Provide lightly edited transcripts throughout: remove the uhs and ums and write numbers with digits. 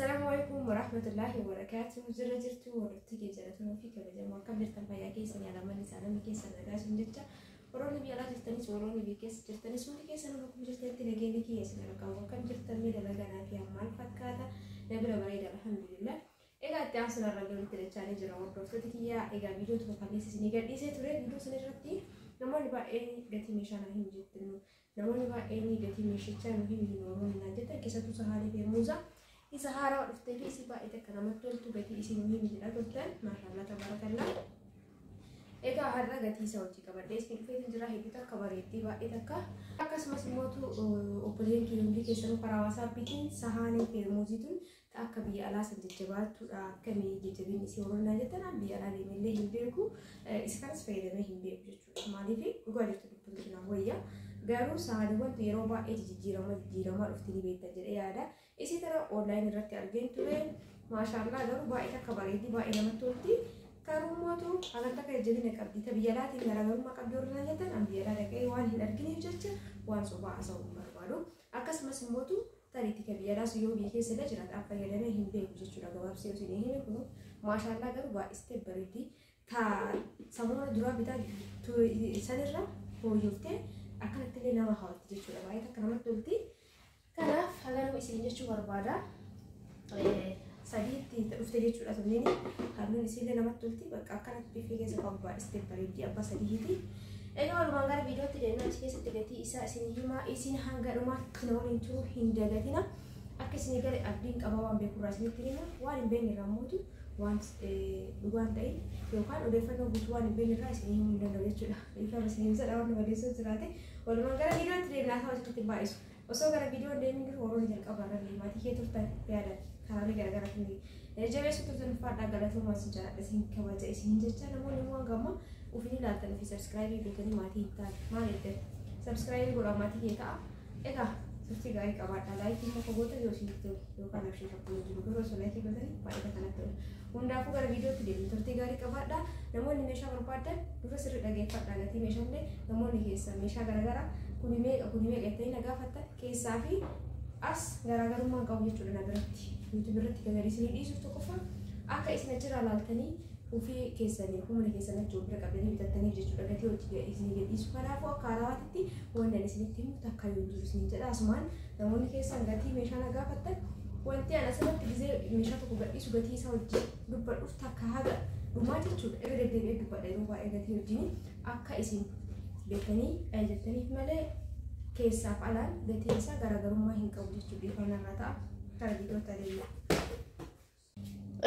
Assalaamu alaikum warahmatullahi wabarakatuh. Jira jirtu warroota jaalatamoo fi kabajamoo akkam jirtan fayyaa keessan yaalaman isaanii keessan nagaa sun jecha warroonni biyya alaa jirtanis warroonni biyya keessa jirtanis hundi keessan bakkuma jirtanitti nageenyi kiyya isin argamu akkam jirtan mee dalaganaa fi maal fakkaata na bira bareeda alhamdulillah. Egaa itti aansuun irra walitti dachaalee jira hordoftoota kiyyaa. Egaa viidiyoo tokko kaleessa isinii gadhiisee ture. Viidiyoo sana irratti namoonni baay'een gatii meeshaa naa hin jettan, namoonni baay'een gatii meeshichaa nu hin warroonni naan jettan, keessattuu sahaalee feermuuza isa haarawaa dhuftee fi isii baay'ee takka namatti toltu gatii isin nu hin jedhaa turtan. Maashaallah tabaarakallaa. Egaa har'a gatii isa hojii qabadhee isin dhufeetiin jira. Hedduu takka bareeddii baay'ee takka. Akkasumas immoo obboleen kiyya hundi keessanuu karaa waasaappiitiin sahaanii feermuuziituun akka biyya alaa san jajjabaattuudha, akkamii jajjabinni isii warroonni jettan, biyya alaa deemellee hin beeku, isa kanas fayyadamee hin beeku jechuudha. Maaliif dhugaa jirtu dubbatu naaf wayya. Garuu sahaaniiwwan yeroo baay'ee jijjiirama jijjiiramaa dhufti ni beektan jedhee yaada. Isii tana online irratti argeen ture. Maashaallah garuu baay'ee takka bareeddi, baay'ee namatti tolti. Garuu mootu hagam takka jajjabina qabdi, ta biyya alaatiin garaagarummaa qabdi warri jettan, an biyya alaa dhaqee waan hin argineef jecha waan sobaa haasa'uu hin barbaadu. Akkasumas immootu tariitti ka biyya alaas yoo biyya keessa illee jiraate an fayyadamee hin beeku jechuudha. Gabaabsee osoo hin hime kun maashaallah garuu baay'istee bareeddi. Ta samoona duraa bitaa sanirra fooyyooftee akkanatti illee nama hawwatti jechuudha. Baay'ee takka namatti tolti. Kanaaf haganuma isin jechuu barbaada. Sadiitti dhufte jechuudha tunneen halluun isiillee namatti tolti. Bakka akkanatti biffee keessa qabu baay'istee bareeddi abbaa sadiiti. Egaa walumaan gara viidiyootti deemnaa achi keessatti gatii isaa isin himaa, isin hanga dhumaatti na waliin turuu hin dagatina. Akka isin gale abdiin qaba, waan beekurraa isinitti hima, waan hin beekne irraa mootu waan dhugaan ta'in yookaan odeeffannoo guutuu waan hin beekne irraa isin himuu hin danda'u jechuudha. Ifama isin himsadha waan odeessoo jiraate. Walumaan gara viidiyootti deemnaa ta'u asitti baay'isu. Osoo gara viidiyoo deemin dura warroonni jalqaba irra maatii kee turtan yaadan karaalee garaagaraatiin jabeessu turtan ulfaadhaa galatoomaa, isin jaalladha, isin kabaja isin jecha. Namoonni immoo hanga ammaa ufin ilaaltan ofii subscribe gootanii maatii hin taane maal jettan, subscribe godhaa maatii kee ta'a. Egaa turtii gaarii qabaadhaa. Like immoo ka gootan yoo isinitti tole yookaan abshii rakkoon jiru, garuu osoo like gootanii baay'ee kanatti tola. Hundaafuu gara viidiyootti deemnu, turtii gaarii qabaadhaa. Namoonni meeshaa barbaadan dura sirrii dhageeffadhaa. Gatii meeshaalee namoonni keessa meeshaa garaagaraa kuni meeqa kuni meeqa jettanii na gaafattan keessaa fi as garaagarummaan qabu jechuudha na biratti. YouTube irratti kan gadi isinii dhiisuuf tokkoffaa akka isin achirraa laaltanii ofii keessanii humna keessan achi bira qabdanii bitattaniif jechuudha gatii hojii isinii gadi dhiisu. Kanaafuu akka haarawaatitti wanni ani isinitti himu takka yoo jiru isin jedha. Asumaan namoonni keessan gatii meeshaa na gaafattan, wanti ani asirratti gizee meeshaa tokko gadhiisu gatii isaa hojii dubbadhuuf takka haga dhumaa jechuudha. Irra deddeebi'ee dubbadha yeroo baay'ee gatii wajjin akka isin beektanii jettaniif malee keessaaf alaan gatiin isaa garaagarummaa hin qabu jechuudha. Ifaan irraa ta'a. Gara viidiyootti adeemna.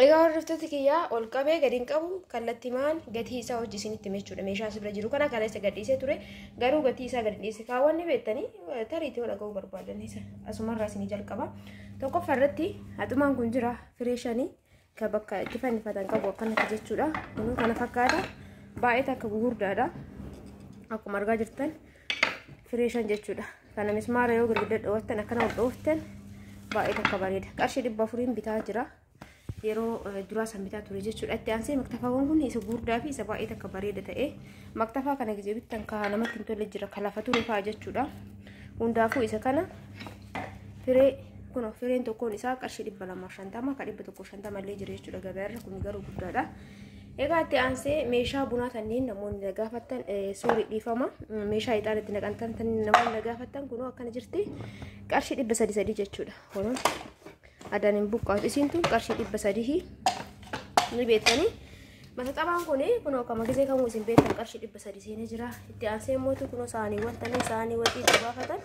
Egaa hordoftoota kiyyaa, ol qabee gadi hin qabu, kallattimaan gatii isaa hojii isinitti hime jechuudha. Meeshaa asirra jiru kana kaleessa gadhiisee ture, garuu gatii isaa gadi dhiise. Kaawwanni beektanii tariitii ol dhaga'uu barbaadan isa asumarraa isinii jalqaba. Tokkoffaa irratti haxumaan kun jira, firee shanii kan bakka itti fannifatan qabu akkanatti jechuudha. Kunuu kana fakkaata. Baay'ee takka gugurdaadha. Akkuma argaa jirtan firee shan jechuudha. Kana mismaara yoo gurguddaa dhoowwattan akkana ol dhooftan baay'ee takka bareeda. Qarshii 400n bitaa jira. Yeroo duraa san bitaa ture jechuudha. Itti aansee maktafaawwan kun isa gurguddaa fi isa baay'ee takka bareeda ta'e. Maktafaa kana gizee bittan kaa namatti hin tolle jira. Kan lafa ture fa'aa jechuudha. Hundaafuu isa kana firee kun fireen tokkoon isaa qarshii 250, kan 150 illee jira jechuudha gabaarra, kun garuu guddaadha. Egaa itti aansee meeshaa bunaa kanneen namoonni na gaafattan, sorry dhiifama, meeshaa ixaana itti naqantan namoonni na gaafattan kunoo akkana jirti, qarshii 300 jechuudha. Kunoo addaan hin buqqaatu, isiin tun qarshii 300 ni beektanii. Mata xabaan kun kunoo kama gisee kamuu isin beektan qarshii 300 seenee jira. Itti aansee immoo kunoo saaniiwwan tanii saanii waxii itti baafatan,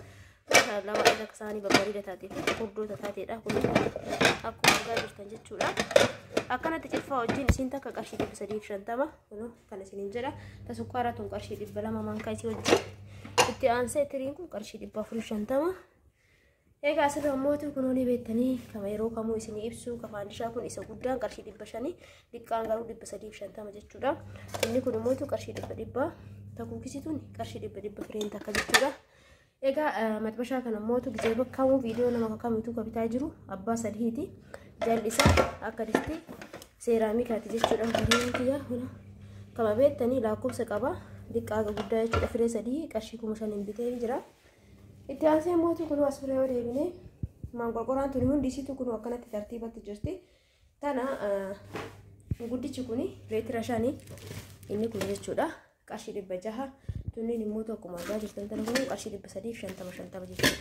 maashaallah baay'ee takka saanii babbareeda taatee fi furdoota taateedha kun akkuma argaa jirtan jechuudha. Akkanatti cilfaa wajjin isiin takka qarshii 350 kunoo kan isiniin jedha. Ta sukkaaraa tun qarshii 200 maankaa isii wajjin. Itti aansee tiriin kun qarshii 450. Egaa asirra immoo kunoo ni beektanii kama yeroo kamuu isinii ibsu kafaandishaa kun isa guddaan qarshii 500, xiqqaan garuu 350 jechuudha. Inni kun immoo qarshii 100, takuukisituun qarshii 100 fireen takka jechuudha. Egaa matbashaa kana immoo gisee bakkamuu viidiyoo nama kamiitu kabitaa jiru abbaa sadiiti. Jalli isaa akka distii seeraamikaati jechuudha. Fireen kiyya kama beektanii lakkoofsa qaba. Xiqqaa guddaa jechuudha. Firee sadii qarshii 5,000 bitee jira. Itti aansee immoo kunoo as bira yoo deebine Maanqorqoraan tuni hundi isiitu kun akkanatti tartiibatti jirti. Tana guddichi kun leetira 5 inni kun jechuudha. Qarshii 600 tunniin immoo tokkuma argaa jirtan tana kun qarshii 350 50 jechuudha.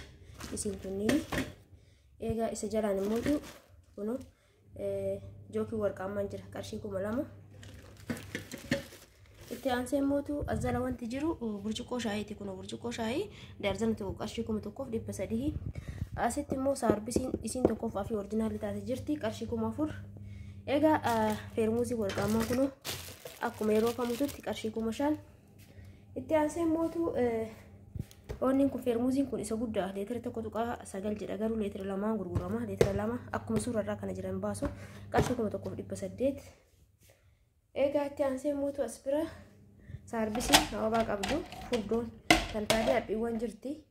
Isiin tunniin egaa isa jalaan immoo kun jookii warqaammaan jira qarshii 2000. Itti aansee immoo as jala wanti jiru burcuqqoo shaayiiti. Kun burcuqqoo shaayii daarzana tokko qarshii 1300. Asitti immoo saarbisiin isiin tokkoffaa fi orjinaalii taate jirti qarshii 4000. Egaa feermuuzii warqaammaan kun akkuma yeroo kamututti qarshii 5000. Itti aansee immoo onni kun feermuuziin kun isa guddaa leetira 1.9 jedha garuu leetira 2 gurgurama. Leetira 2 akkuma suurarraa kana jiran baasu qarshii 1800. Egaa itti aansee immoo as bira saarbisiin hababaa qabdu furdoon kan taate haphiiwwan jirti.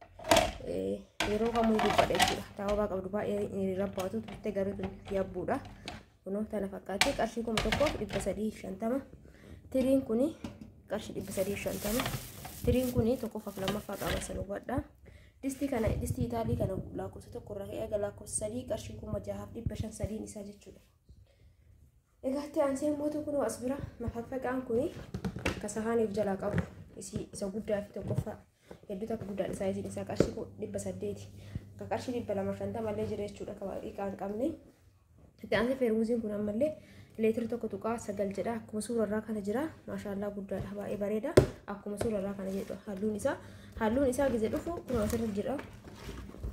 Yeroo kamuu dubbadha jechuudha. Hababaa qabdu baay'ee rabbaatu turte garuu tun yabbuudha. Kunoo tana fakkaatti qarshii 1350. Tiriin kuni qarshii 350. Tiriin kuni tokkoffaaf lammaffaa qaba san hubadha. Distii kana distii Itaalii kana lakkoofsa tokko irraa ka'ee aga lakkoofsa 3 qarshii 6500 sadiin isaa jechuudha. Egaa itti aansee immoo kunoo as bira mafaffaqaan kuni ka sahaaniif jalaa qabu isa guddaa fi tokkoffaa hedduu takka guddaadha. Saayiziin isaa qarshii 800. Ka qarshii 250 illee jira jechuudha ka dhiqaa hin qabne. Itti aansee feermuuziin kun ammallee leetira 1.9 jedha akkuma suurarraa kana jira. Maashaallaa guddaadha baay'ee bareeda akkuma suurarraa kana jedhu halluun isaa gizee dhufu kun asirra jira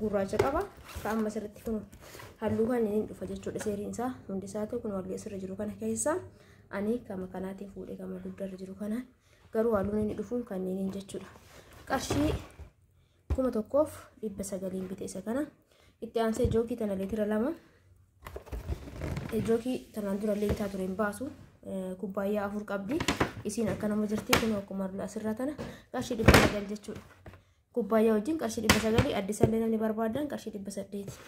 gurraacha qaba. Ka amma asirratti kun halluu kan inni dhufa jechuudha. Seeriin isaa hundi isaatu kun halluu asirra jiru kana keessa ani kama kanaatiin fuudhee kama guddaarra jiru kanaan garuu halluun inni dhufuun kanneen jechuudha. Qarshii 1900 bite isa kana. Itti aansee jookii tana leetira 2 jookii tanaan dura bitaa ture hin baasu kubbaayyaa 4 qabdi. Isiin akka nama jirti kun akkuma asirraa tana qarshii 900 jechuudha. Kubbaayyaa wajjin qarshii 900 addisallee namni barbaadan qarshii 800.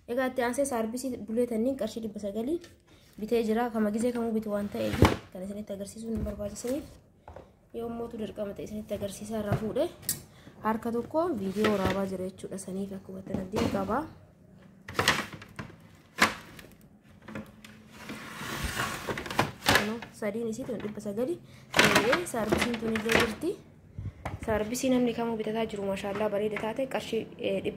Egaa itti aansee saarbisii buleetaniin qarshii 900 bitee jira. Kama gizee kamuu bitu waan ta'eef kan isinitti agarsiisuun hin barbaachisaniif yommuu dirqama ta'e isinitti agarsiisaa irraa fuudhe harka tokko viidiyoo waraabaa jira jechuudha. Saniif akkuma tanatti qaba. Sadiin isii tun 900 saarbisiin tun illee jirti. Saarbisii namni kamuu bitataa jiru maashaallaa bareeda taate qarshii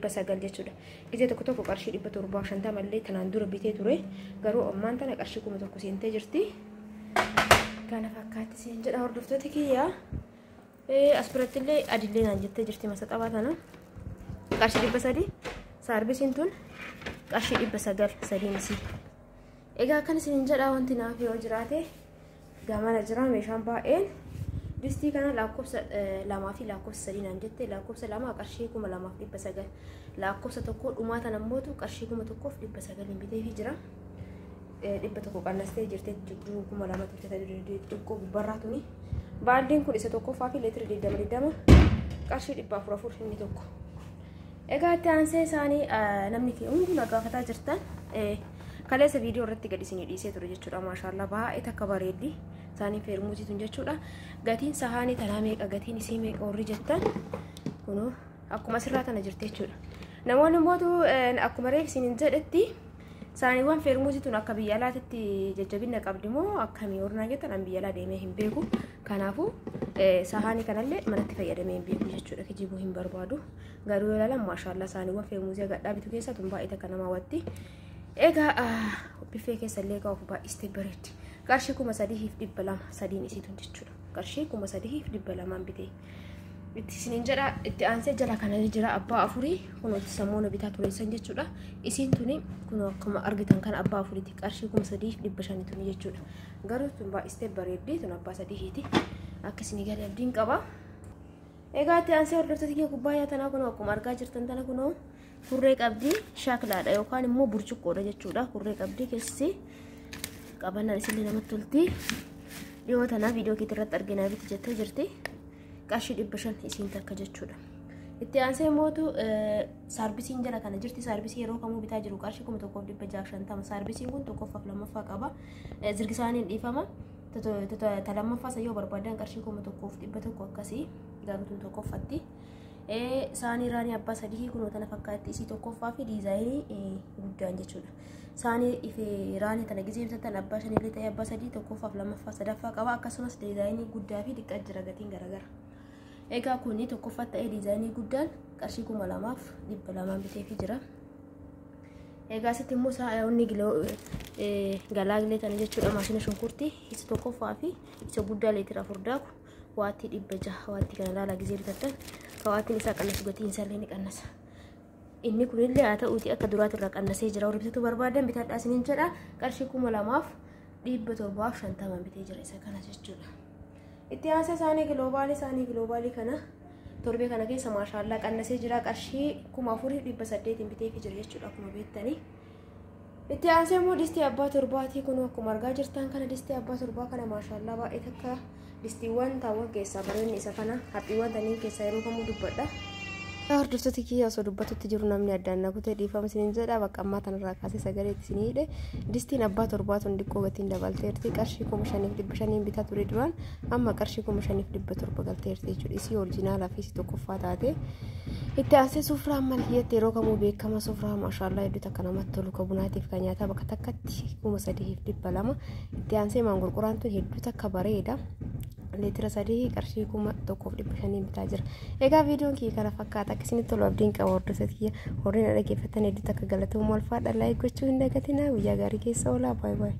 900 jechuudha. Gizee tokko tokko qarshii 750 illee tanaan dura bitee ture garuu ammaan tana qarshii 1000 seentee jirti. Kana fakkaatti seen jedha hordoftoota kiyyaa. As biratti illee adillee naan jettee jirti masa xabaa tana. Qarshii 300 saarbisiin tun qarshii 900 sadiin isii. Egaa akkan isin jedha wanti naaf yoo jiraate gamana jira meeshaan baay'een. Distii kana lakkoofsa 2 fi lakkoofsa 3 naan jette. Lakkoofsa 2 qarshii 2900 lakkoofsa 1 dhumaa tana immoo qarshii 1900 biteefii jira. 100 qannastee jirte jiru 2000 turte xiqqoo gubbarraa tuni. Baaldiin kun isa tokkoffaa fi leetira 20 qarshii 404 inni tokko. Egaa itti aansee isaanii namni hundi na gaafataa jirtan kaleessa viidiyoo irratti gadi isinii dhiisee ture jechuudha. Maashaallaa baay'ee takka bareeddi isaanii feermuuzii tun jechuudha. Gatiin sahaanii tanaa meeqa gatiin isii meeqa warri jettan kunoo akkuma asirraa tana jirti jechuudha. Namoonni immoo akkuma reef isiniin jedhetti saaniiwwan feermuuzii tun akka biyya alaatitti jajjabina qabdi moo akkamii warri jettan an biyya alaa deemee hin beeku. Kanaafuu sahaanii kanallee manatti fayyadamee hin beeku jechuudha. Kijibuu hin barbaadu. Garuu yoo ilaalan maashaallaa saaniiwwan feermuuzii gadhaa bitu keessaa tun baay'ee takka nama hawwatti. Egaa biffee keessa illee gahuuf baay'istee bareeddi. Qarshii 3200 sadiin isii tun jechuudha. Qarshii 3200 bitee. Itti isiniin jedha itti aansee jala kana jira abbaa 4 kun sammoona bitaa tureessan jechuudha. Isiin tuni kun akkuma argitan kana abbaa 4ti qarshii 3500 tuni jechuudha. Garuu tun baay'istee bareeddi tun abbaa 3ti. Akka isinii galee abdiin qaba. Egaa itti aansee hordoftoota kiyya kubbaayyaa tanaa kun akkuma argaa jirtan tana kunoo kurree qabdi shaakilaadha yookaan immoo burcuqqoodha jechuudha. Kurree qabdi keessi qabannaan isinii namatti tolti. Dhiyoo tanaa viidiyoo keetii irratti arginaa biti jettee jirti. Qarshii 500 isiin takka jechuudha. Itti aansee mootu saarbisiin jala kana jirti. Saarbisii yeroo kamuu bitaa jiru qarshii 1650. Saarbisiin kun tokkoffaaf lammaffaa qaba. Zirgisaaniin dhiifama. Lammaffaa isa yoo barbaadan qarshii 1100 akkasii garuu tun tokkoffatti. Saanii raanii abbaa 3 kunoo tana fakkaatti isii tokkoffaa fi diizaayinii guddaan jechuudha. Saanii raanii tana gizee bitatan abbaa 5 illee ta'ee abbaa 3 tokkoffaaf lammaffaa sadaffaa qaba. Akkasumas diizaayinii guddaa fi xiqqaa jira gatiin garaagara. Egaa kuni tokkoffaa ta'ee diizaayinii guddaan qarshii 2200 biteefii jira. Egaa asitti immoo saa'onni galaagilee tana jechuudha maashina shunkurtii isa tokkoffaa fi isa guddaa leetira 4 daaku waattii 600 waattii kana ilaalaa gizee bitattan kawaattiin isaa qannasu gatiin isaallee ni qannasa. Inni kunillee haa ta'uuti akka duraati irraa qannasee jira. Warri bitatu barbaadan bitadhaa isiniin jedha. Qarshii 2750 bitee jira isa kana jechuudha. Itti aansee isaanii giloobaalii kana torbee kana keessa maashaallaa qannasee jira. Qarshii 4800 biteefii jira jechuudha akkuma beektanii. Itti aansee immoo distii abbaa 7 kun akkuma argaa jirtan kana distii abbaa 7 kana maashaallaa baay'ee takka distiiwwan taawwan keessaa bareedni isa kana haphiiwwan taniin keessaa yeroo kamuu dubbadha. Hordoftoota kiyya osoo dubbatutti jiru namni addaan na kutee dhiifama isiniin jedha. Bakka ammaa tanarraa kaasee sagalee isinii hidhe. Distiin abbaa 7 tun xiqqoo gatiin dabalteerti. Qarshii 5500 bitaa ture duraan amma qarshii 5700 galteerti jechuudha. Isii orijinaalaa fi isii tokkoffaa taate. Itti aansee sufraa malkiyyatti yeroo kamuu beekama sufraa maashaallaa hedduu takka namatti tolu ka bunaatiif ka nyaataa bakka takkatti 3200. Itti aansee maangurquraan tun hedduu takka bareeda. Leetira 3 qarshii 1500 bitaa jira. Egaa viidiyoon kiyya kana fakkaata. Akka isinitti tolu abdiin qaba. Hordoftoota kiyya warreen dhaggeeffatan hedduu takka galatoomuu ulfaadha. Laayik gochuu hin dagatinaa. Guyyaa gaarii keessa oolaa. Baay baay.